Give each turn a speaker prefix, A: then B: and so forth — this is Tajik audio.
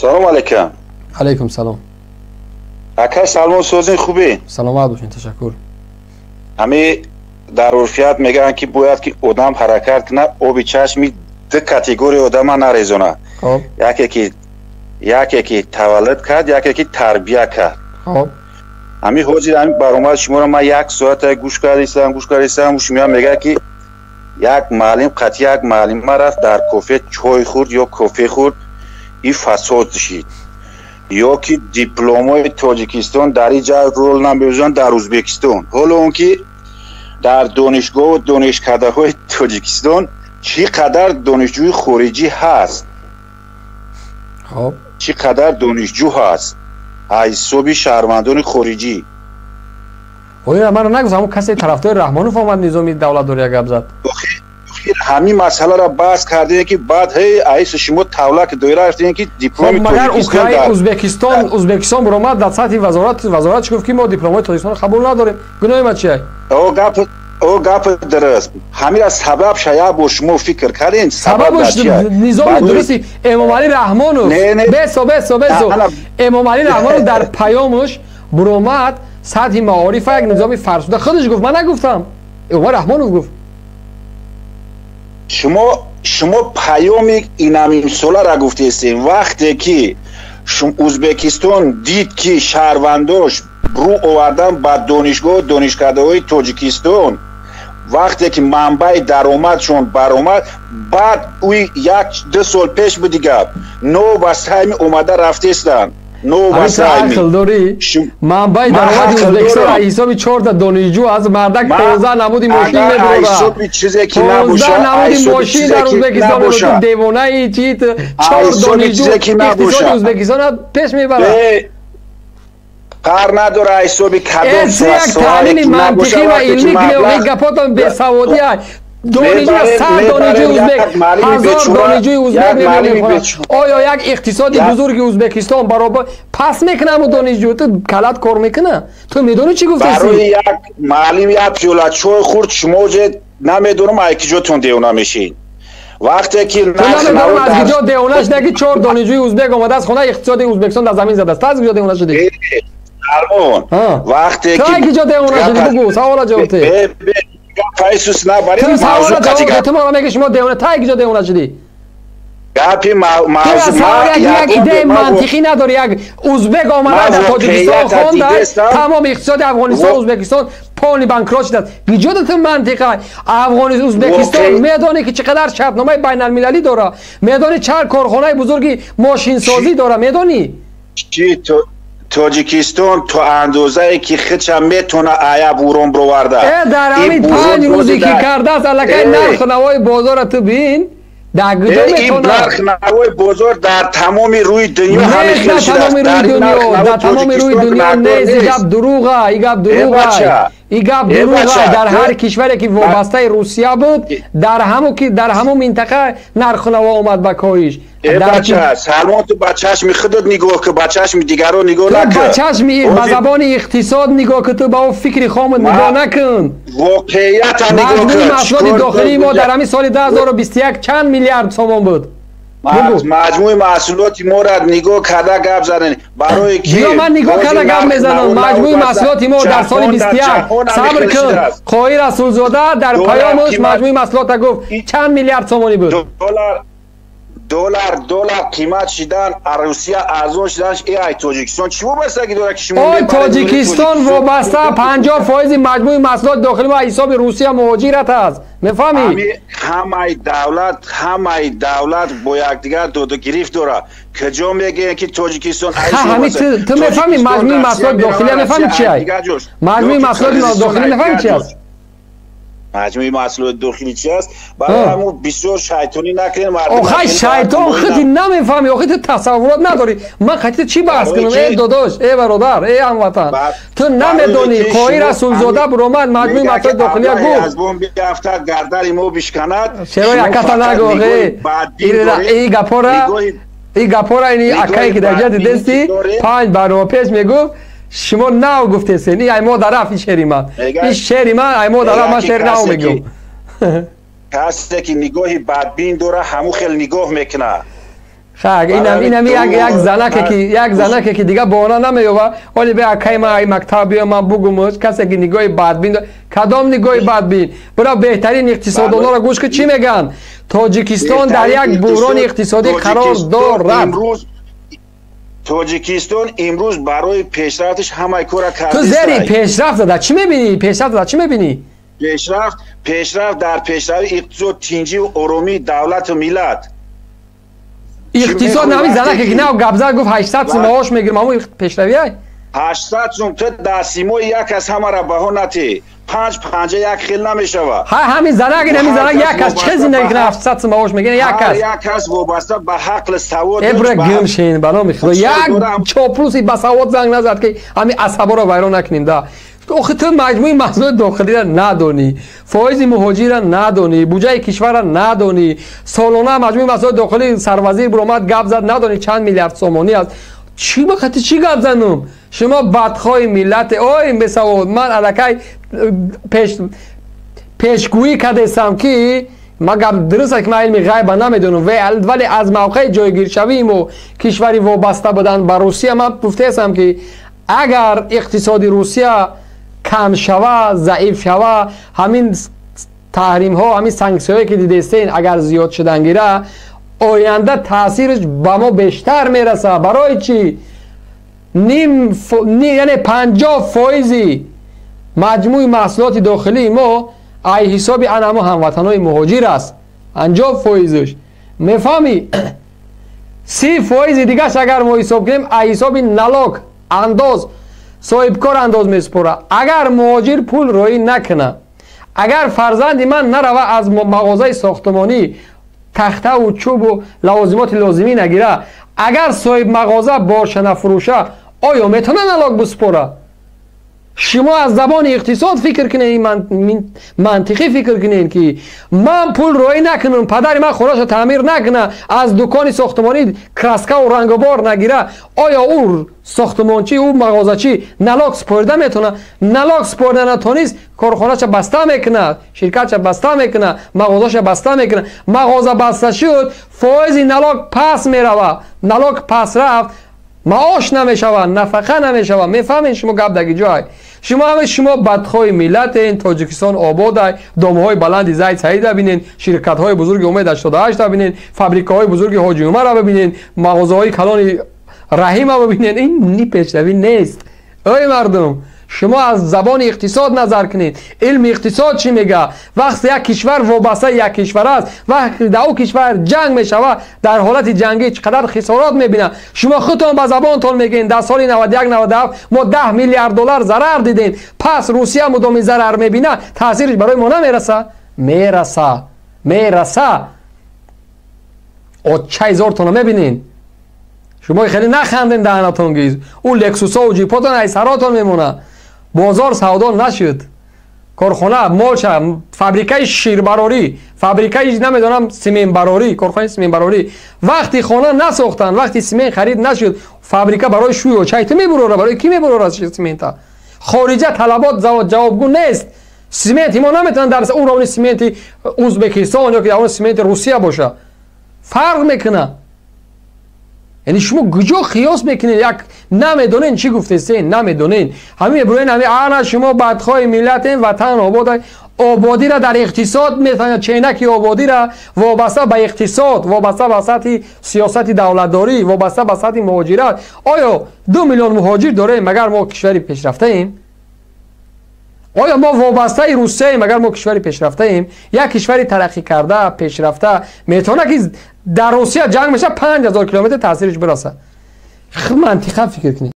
A: Салом алейкум.
B: Алейкум салом.
A: Ака Салмон, созин, хубе?
B: Саломат бошин, ташаккур.
A: Ҳами дар урфият мегӯянд, ки бояд ки одам ҳаракат кунад, оби чашми ду категория одама нарезона: яке ки таваллуд кард, яке ки тарбия кард. Ҳами ҳозир ҳами баромад шуморо ман як соата гӯш кардистам, гӯш кардистам. Шумо мегӯяд, ки як муаллим қати як муаллима рафт, дар кофе чой хӯрд ё кофе хӯрд, и фасод шид, ё ки дипломои Тоҷикистон дар ин ҷа рол намебозанд дар Ӯзбекистон. Ҳоло он ки дар донишгоҳу донишкадаҳои Тоҷикистон чӣ қадар донишҷӯи хориҷӣ ҳаст, чӣ қадар донишҷӯ ҳаст аз ҳисоби шаҳрвандони хориҷӣ.
B: Оё маро нагуфт, ҳамон касе тарафдори Раҳмонов омад, низоми давлатдория гап зад.
A: Ҳамин масъаларо баҳс кардем, ки баъд ҳей аиси шумо тавлак доира рафтем, ки дипломи
B: Магар Узбекистон буромад дар сатҳи вазорат, чӣ гуфт, ки мо дипломҳои Тоҷикистонро қабул надорем. Гуноҳи ма чия?
A: О, гап дуруст. Ҳамира сабаб шая бо шумо фикр кардем.
B: Сабабш низоми дурусти Эмомалӣ Раҳмонов. Бесо, бесо, бесо. Эмомалӣ Раҳмонов дар паёмуш буромад, сатҳи маорифа як низоми фарсуда худаш гуфт, ман нагуфтам, Эмомалӣ Раҳмонов гуфт.
A: Шумо паёми инамимсолара гуфтестем. Вақте ки Узбекистон дид, ки шаҳрвандош рӯ овардан ба донишгоҳу донишкадаҳои Тоҷикистон, вақте ки манбаи даромадшон баромад, баъд ӯ як ду сол пеш буди гап, новастайми омада рафтестанд.
B: Дорӣ манбаи даромади Ӯзбекистон аз ҳисоби чорта донишҷӯ аз мардак 15 намуди мошин мебурда, 15 намуди мошин дар Ӯзбекистон. Ту девонаи чи? Чор донишҷӯ иқтисоди Ӯзбекистона пеш мебарад?
A: Фарқ надора ҳисоби кадом.
B: Як таҳлили мантиқӣ ва илмӣ кунем. Гапотон бесаводия. Донишҷӯ, 100 донишҷӯи узбек, 1000 донишҷӯи узбек мехонад. Оё як иқтисоди бузурги Узбекистон баробар пас мекуна ҳамун донишҷӯ? Ту калат кор мекуна? Ту медонӣ, чӣ гуфтеси?
A: Барои як муаллим як пиёла чой хӯрд, шумо ҷе намедонам, ай киҷотон девона мешед, вақте ки
B: Намедонам, аз киҷо девона шуда, ки чор донишҷӯи узбек омадааст хона, иқтисоди Узбекистон дар замин задааст. Ту аз киҷо девона шудӣ?
A: Салмон, вақте
B: ки Ту аз киҷо девона шудӣ? Бугӯ, савола ҷавоб те.
A: Файсус набаред.
B: Ту савола ҷавоб. Ту маро мегӯи, шумо девона. Ту аз киҷо девона шудӣ?
A: Гапи
B: Як идеяи мантиқӣ надорӣ. Як узбек омада дар Тоҷикистон хонда, тамоми иқтисоди Афғонистон, Узбекистон полный банкрот шудааст. Киҷо ту мантиқа? Афғонистон, Узбекистон медонӣ, ки чӣ қадар шартномаи байналмилалӣ дора? Медонӣ, чанд корхонаи бузурги мошинсозӣ дора? Медонӣ?
A: Тоҷикистон то андозае ки худша метона ая бурон бироварда.
B: Э, дар ҳамин 5 рӯзе ки кардааст, аллакай нарху навои бозора ту бин, дар куҷо метавонад?
A: Нарх навои бозор дар тамоми рӯи дунё ҳамин хел
B: шудааст. Дар тамоми рӯи дунё нест. И гап дурӯға, и гап дурӯға, и гап дурӯға. Дар ҳар кишваре ки вобастаи Русия буд, дар ҳамон ки дар ҳамон минтақа нарху наво омад ба коҳиш.
A: Бача Салмон, ту ба чашми худат нигоҳ ку, ба чашми дигарон нигоҳ накун.
B: Ба чашми, ба забони иқтисод нигоҳ ку, ту ба о фикри хомат нигоҳ накун.
A: Воқеията нигоҳ
B: кун. Маҷмӯи маҳсулоти дохилии мо дар ҳамин соли 2021 чанд миллиард сомон буд?
A: Маҷмӯи маҳсулоти моро нигоҳ карда гап занед, барои ки
B: Биё, ман нигоҳ карда гап мезанам. Маҷмӯи маҳсулоти мо дар соли 21, сабр кун, Қоҳир Расулзода дар паёмаш маҷмӯи маҳсулота гуфт, чанд миллиард сомонӣ буд?
A: Доллар қимат шидан, Русия арзон шидан, ай Тоҷикистон чӣ вобастагӣ дорад, ки шумо
B: Ой, Тоҷикистон вобаста, 50 фоизи маҷмӯи маҳсулоти дохилӣ мо ҳисоби Русия муҳоҷират аст, мефаҳмӣ?
A: Ҳамаи давлат бо якдигар доду гирифт дорад. Куҷо мегӯянд, ки Тоҷикистон
B: Ту мефаҳмӣ, маҷмӯи маҳсулоти дохилия мефаҳмӣ чи ай? Маҷмӯи маҳсулоти дохилӣ мефаҳмӣ чи аст?
A: Маҷмӯи маҳсулоти дохилӣ чи аст? Барои ҳамун бисёр шайтонӣ накунед.
B: Охай, шайтон худи намефаҳмӣ. Охи, ту тасаввурот надорӣ. Ман хати чӣ баҳс кунам? Э, додош, э, бародар, э, ҳамватан, ту намедонӣ. Қоҳир Расулзода буромад, маҷмӯи маҳсулоти дохилия гуфт.
A: Аз бом биафтад, гардани мо бишканад.
B: Чаро яката нагӯ? И гапора, и гапора ини акае, ки дар ҷа дидести, панҷ барнома пеш мегуфт, шумо нав гуфтесен. И ай мо дараф, и шери ман, и шери ман ай мо дараф, ман шери нав мегӯм.
A: Касе ки нигоҳи бадбин дора, ҳамун хел нигоҳ мекунад.
B: Хак, инам як занаке ки як занаке ки дига бона намеёва. Ҳоли бе акай ман ай мактаб биё ман бугумуш, касе ки нигоҳи бадбин, кадом нигоҳи бадбин? Бира беҳтарин иқтисоддонҳоро гӯш ки чӣ мегӯянд? Тоҷикистон дар як буҳрони иқтисодӣ қарор дорад.
A: Тоҷикистон имрӯз барои пешрафташ ҳамаи кора кардааст.
B: Ту зери пешрафт дар чӣ мебинӣ? Пешрафт дар чӣ мебинӣ?
A: Пешрафт дар пешравии иқтисод, тинҷиву оромии давлату миллат.
B: Иқтисод нами занаке ки нав гап зад гуфт 800 сум маош мегирам, ҳамун пешравиай?
A: 800 сум ту дар симои як аз ҳамара баҳо натӣ. Панҷ панҷа як хел намешавад.
B: Ҳа, ҳамин занак, ҳамин занак як кас чӣ зиндагӣ кунад 700 сум маош мегирад як кас?
A: Як кас вобаста ба ҳақли савод.
B: Эбра гум шин ба номи Худо. Як чоплуси ба савод занг назад ки ҳамин асаборо вайрон накунем да. Охи ту маҷмӯи маҳсулоти дохилиро надонӣ, фоизи муҳоҷирро надонӣ, буҷаи кишварро надонӣ, солона маҷмӯи маҳсулоти дохилӣ сарвазир буромад гап зад надонӣ чанд миллиард сомонӣ аст. Чӣ ба хати чӣ гап занум? Шумо бадхоҳи миллате. Ой бесавод, ман аллакай пешгӯӣ кардесам ки ман гап дуруст аст ки ман илми ғайба намедонам, вале аз мавқеи ҷойгиршавии мо кишвари вобаста будан ба Русия ман гуфтаестам ки агар иқтисоди Русия кам шава, заиф шава, ҳамин таҳримҳо, ҳамин санксияҳое ки дидестен агар зиёд шудан гира, оянда таъсираш ба мо бештар мераса. Барои чӣ? Ним, яъне 50% маҷмӯи маҳсулоти дохилии мо ай ҳисоби ан ҳамо ҳамватанҳои муҳоҷир аст. 50%-ш. Мефаҳмӣ? 30% дигаш агар мо ҳисоб кунем ай ҳисоби налог, андоз, соҳибкор андоз месупорад. Агар муҳоҷир пул роӣ накунад, агар фарзанди ман нарава аз мағозаи сохтмонӣ тахтаву чӯбу лавозимоти лозимӣ нагира, агар соҳибмағоза борша нафурӯша, оё метавонад налог бисупорад? Шумо аз забони иқтисод фикр кунед, мантиқӣ фикр кунед ки ман пул роӣ накунам, падари ман хонаашро таъмир накунад, аз дукони сохтмонӣ краскаву рангубор нагира, оё ӯ сохтмончӣ, ӯ мағозачӣ налог супорида метавонад? Налог супорида натонист, корхонаша баста мекунад, ширкатша баста мекунад, мағозаша баста мекунад. Мағоза баста шуд, фоизи налог пас меравад. Налог пас рафт, маош намешавад, нафақа намешавад. Мефаҳмед шумо гап дар ҷой? Шумо ҳама шумо бадхоҳи миллатен, Тоҷикистон ободай, домҳои баланди Зайд Саида бинен, ширкатҳои бузурги Умед 88 бинен, фабрикаҳои бузурги Ҳоҷи Умарро бибинен, мағозаҳои калони Раҳима бибинен. Ин ни пешравӣ нест. Ой мардум, шумо аз забони иқтисод назар кунед. Илми иқтисод чӣ мегӯяд? Вақте як кишвар вобастаи як кишвар аст, вақте дар ӯ кишвар ҷанг мешавад, дар ҳолати ҷангӣ чӣ қадар хисорот мебинад. Шумо худтон ба забонтон мегӯед, дар соли 91-97 мо 10 миллиард доллар зарар дидем. Пас Русия мудоми зарар мебинад, таъсираш барои мо намераса? Мераса, мераса. Отчаи зортонро мебинед. Шумо хеле наханден даҳанатон гиз. Ӯ лексусову ҷипотон ай саротон мемонад. Бозор савдо нашуд. Корхона, молша, фабрикаи ширбарорӣ, фабрикаи намедонам симентбарорӣ, корхонаи симентбарорӣ. Вақти хона насохтанд, вақти симент харид нашуд, фабрика барои шӯй очай ту мебурора, барои кӣ мебурора симента? Хориҷа талабот ҷавобгӯ нест. Сименти мо наметавонад дар уровни сименти Узбекистон ё ки дар уровни сименти Русия боша. Фарқ мекунад. Яъне шумо куҷо қиёс мекунед? Як намедонед чӣ гуфтесен, намедонед. Ҳамин мебурен ҳамин ана шумо бадхоҳи миллатен, ватан обод. Ободиро дар иқтисод метавонад, ченаки ободиро вобаста ба иқтисод, вобаста ба сатҳи сиёсати давлатдорӣ, вобаста ба сатҳи муҳоҷират. Оё 2 миллион муҳоҷир дорем, магар мо кишвари пешрафтаем? Оё мо вобастаи Русияем, агар мо кишвари пешрафтаем? Як кишвари тараққӣ карда, пешрафта метавонад ки дар Русия ҷанг мешавад 5000 километр таъсираш бирасад. Мантиқан фикр кунед.